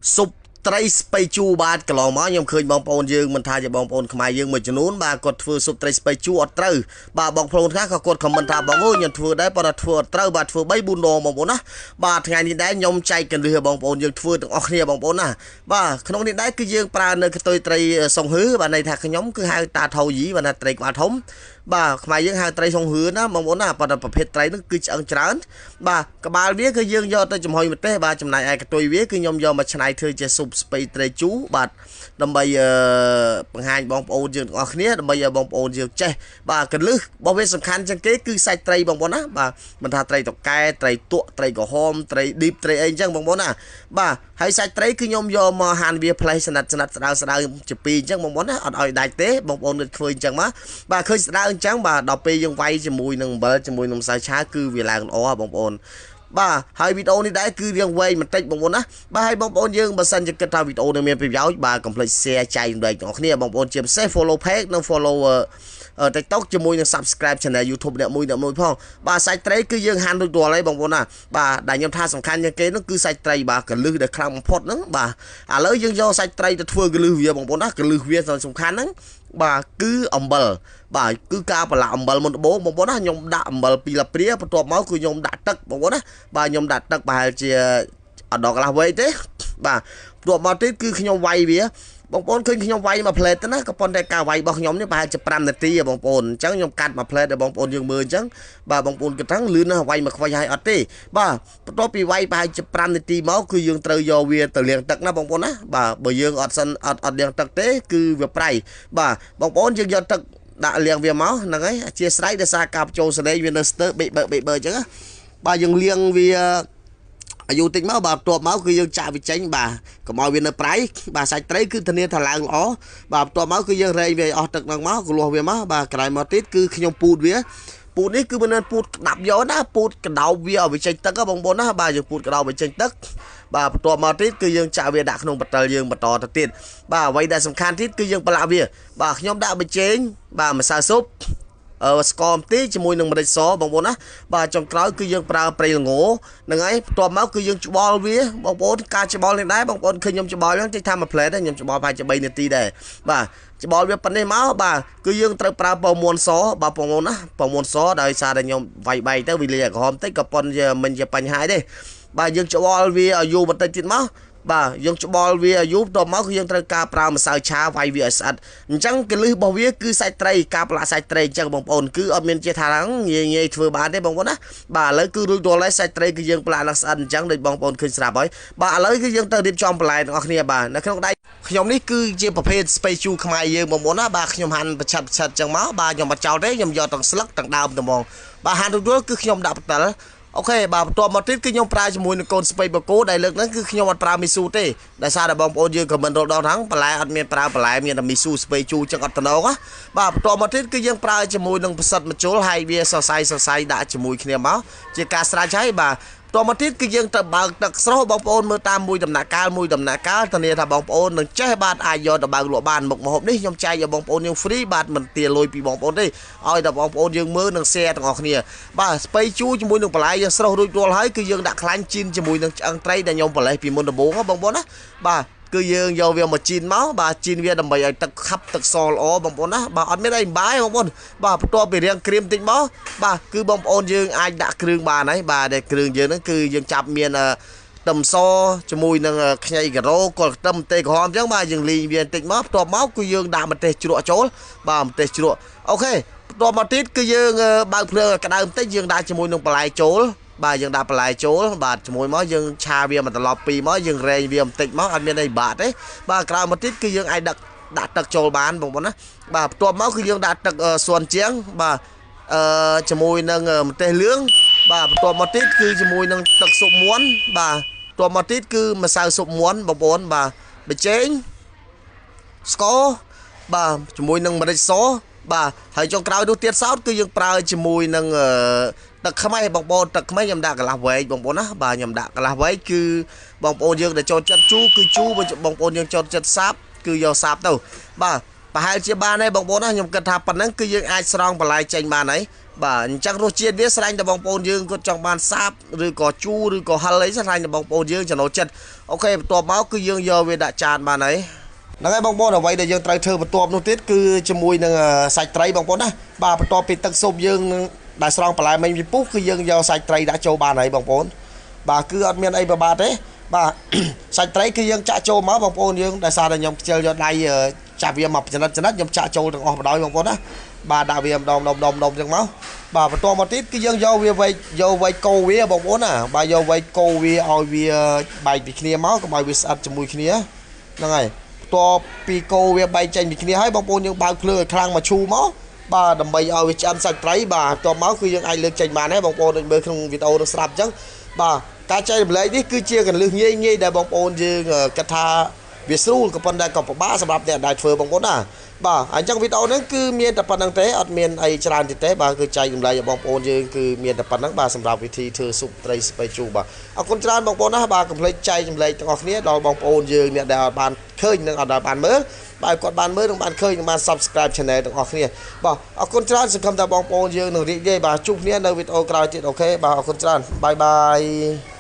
ស៊ុបត្រីស្ពៃជូរបាទកន្លងមកខ្ញុំឃើញបងប្អូនយើងមិនថាជាបងប្អូនខ្មែរយើងមួយចំនួនបាទគាត់ធ្វើស៊ុបត្រីស្ពៃជូរអត់ត្រូវបាទបងប្អូនខ្លះក៏គាត់ខមមិនថាបងអើយខ្ញុំធ្វើដែរប៉ុន្តែធ្វើអត់ត្រូវបាទធ្វើ3 4ដងបងប្អូនណាបាទថ្ងៃនេះដែរខ្ញុំចែកកលឹះឲ្យបងប្អូនយើងធ្វើទាំងអស់គ្នាបងប្អូនណាបាទក្នុងនេះដែរគឺយើងប្រើនៅខ្ទុយត្រីសុងហឺបាទន័យថាខ្ញុំគឺហៅតាថោយីបាទណាត្រីក្បាលធំបាទខ្មែរយើងហៅត្រីសុងហឺណាបងប្អូនណាប៉ុន្តែប្រភេទត្រីនោះគឺឆ្អឹងច្រើនបាទក្បាលវាគឺយើងយកទៅចំហុយម្ទេសបាទចំណែកឯកតុយវាគឺខ្ញុំយកមកច្នៃធ្វើជាស៊ុបស្ពៃត្រីជូរបាទដើម្បីបង្ហាញបងប្អូនយើងទាំងអស់គ្នាដើម្បីឲ្យបងប្អូនយើងចេះបាទកលឹះរបស់វាសំខាន់ជាងគេគឺសាច់ត្រីបងប្អូនណាបាទមិនថាត្រីតកែត្រីទក់ត្រីក្រហមត្រីឌីបត្រីអីអញ្ចឹងបងប្អូនណាបាទហើយសាច់ត្រីគឺខ្ញុំយកមកហាន់វាផ្លេសស្និតស្និតស្ដៅស្ដៅជាពីរអញ្ចឹងបងប្អូនណាអត់ឲ្យដាច់ទេបងប្អូននឹកឃើញអញ្ចឹងមកបាទឃើញស្ដៅអញ្ចឹងបាទដល់ពេលយើងវាយជាមួយនឹងអំបិលជាមួយនឹងម្សៅឆាគឺវាឡើងល្អបងប្អូនបាទហើយវីដេអូនេះដែរគឺរៀងវែងបន្តិចបងប្អូនណាបាទហើយបងប្អូនយើងបើសិនជាគិតថាវីដេអូនេះមានប្រយោជន៍បាទកុំភ្លេច share ចែករំលែកទាំងអស់គ្នាបងប្អូនជាពិសេស follow page និង follow TikTok ជាមួយនឹង subscribe channel YouTube អ្នកមួយអ្នកមួយផងបាទសាច់ត្រីគឺយើងហាន់រួចរាល់ហើយបងប្អូនណាបាទដែលខ្ញុំថាសំខាន់ជាងគេនោះគឺសាច់ត្រីបាទកលឹះដែលខ្លាំងបំផុតហ្នឹងបាទឥឡូវយើងយកសាច់ត្រីទៅធ្វើកលឹះវាបងប្អូនណាកលឹះវាសំខាន់ហ្នឹងបាទគឺអំបិលបាទគឺការប្រឡាក់អំបិលមុនដំបូងបងប្អូនណាខ្ញុំដាក់អំបិល2លាព្រាបន្ទាប់មកគឺខ្ញុំដាក់ទឹកបងប្អូនណាបាទខ្ញុំដាក់ទឹកប្រហែលជាអត់ដល់កន្លះវែកទេបាទបន្ទាប់មកទៀតគឺខ្ញុំវាយវាបងប្អូនឃើញខ្ញុំវាយមួយផ្លែតទៅណាក៏ប៉ុន្តែការវាយរបស់ខ្ញុំនេះប្រហែលជា5នាទីហ៎បងប្អូនអញ្ចឹងខ្ញុំកាត់មួយផ្លែតឲ្យបងប្អូនយើងមើលអញ្ចឹងបាទបងប្អូនគិតថាលឿនណាស់វាយមួយខ្វៃហើយអត់ទេបាទបន្ទាប់ពីវាយប្រហែលជា5នាទីមកគឺយើងត្រូវយកវាទៅលាងទឹកណាបងប្អូនណាបាទបើយើងអត់សិនអត់អត់លាងទឹកទេគឺវាប្រៃបាទបងប្អូនយើងយកទឹកដាក់លាងវាមកហ្នឹងហើយអធិស្ឋានដោយសារការបញ្ចូលសលេងវានៅស្ទើបេបើបេបើអញ្ចឹងបាទយើងលាងវាអាយុតិចមកបាទបន្ទាប់មកគឺយើងចាក់វាចេញបាទកុំឲ្យវានៅប្រៃបាទសាច់ត្រីគឺធានាថាឡើងល្អបាទបន្ទាប់មកគឺយើងរែងវាឲ្យអស់ទឹកហ្នឹងមកកលាស់វាមកបាទក្រោយមកទៀតគឺខ្ញុំពូតវាពូតនេះគឺមិនមែនពូតក្តាប់យកណាពូតកដោបវាឲ្យវាចេញទឹកបងប្អូនណាបាទយើងពូតកដោបវាចេញទឹកបាទបន្ទាប់មកទៀតគឺយើងចាក់វាដាក់ក្នុងបតលយើងបន្តទៅទៀតបាទអ្វីដែលសំខាន់ទៀតគឺយើងប្រឡាក់វាបាទខ្ញុំដាក់ប៊ីចេងបាទម្សៅស៊ុបស្ករអំទីជាមួយនឹងម្រេចសបងប្អូនណាបាទចុងក្រោយគឺយើងប្រើប្រេងល្ងហ្នឹងហើយបន្ទាប់មកគឺយើងច្បល់វាបងប្អូនការច្បល់នេះដែរបងប្អូនឃើញខ្ញុំច្បល់ហ្នឹងតិចថាមួយផ្លែដែរខ្ញុំច្បល់ប្រហែលជា3នាទីដែរបាទច្បល់វាប៉ុណ្ណេះមកបាទគឺយើងត្រូវប្រើពងមួនសបាទបងប្អូនណាពងមួនសដោយសារតែខ្ញុំវាយបែកទៅវាលាយក្រហមតិចក៏ប៉ុនជាមិនជាបញ្ហាទេបាទយើងច្បល់វាឲ្យយូរបន្តិចទៀតមកបាទយើងច្បល់វាឲ្យយូរបន្ទាប់មកគឺយើងត្រូវការប្រើម្សៅឆាវាយវាឲ្យស្អិតអញ្ចឹងកលឹះរបស់វាគឺសាច់ត្រីការប្រឡាក់សាច់ត្រីអញ្ចឹងបងប្អូនគឺអត់មានជាថាងាយងាយធ្វើបានទេបងប្អូនណាបាទឥឡូវគឺរួចរាល់ហើយសាច់ត្រីគឺយើងប្រឡាក់ឡើងស្អិតអញ្ចឹងដូចបងប្អូនឃើញស្រាប់ហើយបាទឥឡូវគឺយើងទៅរៀបចំបន្លែទាំងអស់គ្នាបាទនៅក្នុងដៃខ្ញុំនេះគឺជាប្រភេទស្ពៃជូរខ្មែរយើងបងប្អូនណាបាទខ្ញុំហាន់ប្រឆិតប្រឆិតអញ្ចឹងមកបាទខ្ញុំអត់ចោលទេខ្ញុំយកទាំងស្លឹកទាំងដើមតែហ្មងបាទហាន់រួចរាល់គឺខ្ញុំដាក់បតលអូខេបាទបន្ទាប់មកទៀតគឺខ្ញុំប្រើជាមួយនឹងកូនស្ពៃបកូដែលលើកហ្នឹងគឺខ្ញុំអត់ប្រើមីស៊ូទេដោយសារតែបងប្អូនយើងខមមិនរត់ដល់ហ្នឹងបន្លែអត់មានប្រើបន្លែមានតែមីស៊ូស្ពៃជូរចឹងអត់តំណងណាបាទបន្ទាប់មកទៀតគឺយើងប្រើជាមួយនឹងផ្សិតម្ជុលហើយវាសរសៃសរសៃដាក់ជាមួយគ្នាមកជាការស្រេចហើយបាទតមកទៀតគឺយើងទៅបើកទឹកស្រស់បងប្អូនមើលតាមមួយដំណាក់កាលមួយដំណាក់កាលធានាថាបងប្អូននឹងចេះបាទអាចយកទៅបើកលក់បានមុខម្ហូបនេះខ្ញុំចែកឲ្យបងប្អូនយើង free បាទមិនទាលុយពីបងប្អូនទេឲ្យតែបងប្អូនយើងមើលនិង share ទាំងអស់គ្នាបាទស្ពៃជូរជាមួយនឹងបន្លែយើងស្រស់រួចរាល់ហើយគឺយើងដាក់ខ្លាញ់ជីនជាមួយនឹងឆ្អឹងត្រីដែលខ្ញុំបន្លេះពីមុនដំបូងបងប្អូនណាបាទគឺយើងយកវាមកជីនមកបាទជីនវាដើម្បីឲ្យទឹកខាប់ទឹកសល្អបងប្អូនណាបាទអត់មានអីបាយបងប្អូនបាទបន្ទាប់ពីរៀងក្រៀមតិចមកបាទគឺបងប្អូនយើងអាចដាក់គ្រឿងបានហើយបាទដែលគ្រឿងយើងហ្នឹងគឺយើងចាប់មានខ្ទឹមសជាមួយនឹងខ្ញីការ៉ូគល់ខ្ទឹមម្ទេសក្រហមអញ្ចឹងបាទយើងលីងវាបន្តិចមកបន្ទាប់មកគឺយើងដាក់ម្ទេសជ្រក់ចូលបាទម្ទេសជ្រក់អូខេបន្ទាប់មកទៀតគឺយើងបើកភ្លើងឲ្យក្តៅបន្តិចយើងដាក់ជាមួយនឹងបន្លែចូលបាទយើងដាក់បន្លែចូលបាទជាមួយមកយើងឆាវាមួយត្រឡប់ពីរមកយើងរែងវាបន្តិចមកអត់មានអីបាក់ទេបាទក្រោយមកទៀតគឺយើងអាចដាក់ទឹកចូលបានបងប្អូនណាបាទបន្ទាប់មកគឺយើងដាក់ទឹកសួនជាងបាទជាមួយនឹងម្ទេសលឿងបាទបន្ទាប់មកទៀតគឺជាមួយនឹងទឹកស៊ុបមាន់បាទបន្ទាប់មកទៀតគឺម្សៅស៊ុបមាន់បងប្អូនបាទប៊ីចេងស្ករបាទជាមួយនឹងម្រេចសបាទហើយចុងក្រោយនោះទៀតសោតគឺយើងប្រើជាមួយនឹងទឹកខ្មេះបងប្អូនទឹកខ្មេះខ្ញុំដាក់កន្លះវែកបងប្អូនណាបាទខ្ញុំដាក់កន្លះវែកគឺបងប្អូនយើងដែលចូលចិត្តជូរគឺជូរបងប្អូនយើងចូលចិត្តសាបគឺយកសាបទៅបាទ ប្រហែលជាបានហើយបងប្អូនណាខ្ញុំគិតថាប៉ុណ្ណឹងគឺយើងអាចស្រង់បន្លែចេញបានហើយបាទអញ្ចឹងរសជាតិវាស្រេចតែបងប្អូនយើងគាត់ចង់បានសាបឬក៏ជូរឬក៏ហិលអីស្រេចតែបងប្អូនយើងចំណូលចិត្ត OK បន្ទាប់មកគឺយើងយកវាដាក់ចានបានហើយហ្នឹងហើយបងប្អូនអ្វីដែលយើងត្រូវធ្វើបន្ទាប់នោះទៀតគឺជាមួយនឹងសាច់ត្រីបងប្អូនណាបាទបន្ទាប់ពីទឹកស៊ុបយើងដែលស្រង់បន្លែមិញពីពុះគឺយើងយកសាច់ត្រីដាក់ចូលបានហើយបងប្អូនបាទគឺអត់មានអីពិបាកទេបាទសាច់ត្រីគឺយើងចាក់ចូលមកបងប្អូនយើងដោយសារតែខ្ញុំខ្ជិលយកដៃចាប់វាមកចំណិតចំណិតខ្ញុំចាក់ចូលទាំងអស់បណ្ដោយបងប្អូនណាបាទដាក់វាម្ដងម្ដងម្ដងម្ដងអញ្ចឹងមកបាទបន្ទាប់មកទៀតគឺយើងយកវាវែកយកវែកកោវាបងប្អូនណាបាទយកវែកកោវាឲ្យវាបែកពីគ្នាមកកុំឲ្យវាស្អិតជាមួយគ្នាហ្នឹងហើយបន្ទាប់ពីកោវាបែកចេញពីគ្នាហើយបងប្អូនយើងបើកភ្លើងឲ្យខ្លាំងមកឈូមកបាទដើម្បីឲ្យវាឆ្អិនសាច់ត្រីបាទបន្ទាប់មកគឺយើងអាចលើកចេញបានហើយបងប្អូនដូចមើលក្នុងវីដេអូនោះស្រាប់អញ្ចឹងបាទការចែករំលែកនេះគឺជាកលឹះងាយងាយដែលបងប្អូនយើងគិតថាវាស្រួលក៏ប៉ុន្តែក៏ពិបាកសម្រាប់អ្នកដែលធ្វើបងប្អូនណាបាទអញ្ចឹងវីដេអូហ្នឹងគឺមានតែប៉ុណ្្នឹងទេអត់មានអីច្រើនទៀតទេបាទគឺចែករំលែកឲ្យបងប្អូនយើងគឺមានតែប៉ុណ្្នឹងបាទសម្រាប់វិធីធ្វើស៊ុបត្រីស្ពៃជូរបាទអរគុណច្រើនបងប្អូនណាបាទកុំភ្លេចចែករំលែកទាំងអស់គ្នាដល់បងប្អូនយើងអ្នកដែលអត់បានឃើញនិងអត់ដែលបានមើលបាទគាត់បានមើលនិងបានឃើញនិងបាន Subscribe Channel ទាំងអស់គ្នាបាទអរគុណច្រើនសង្ឃឹមថាបងប្អូនយើងនឹងរីករាយបាទជួបគ្នានៅវីដេអូក្រោយទៀត OK បាទអរគុណច្រើន bye bye.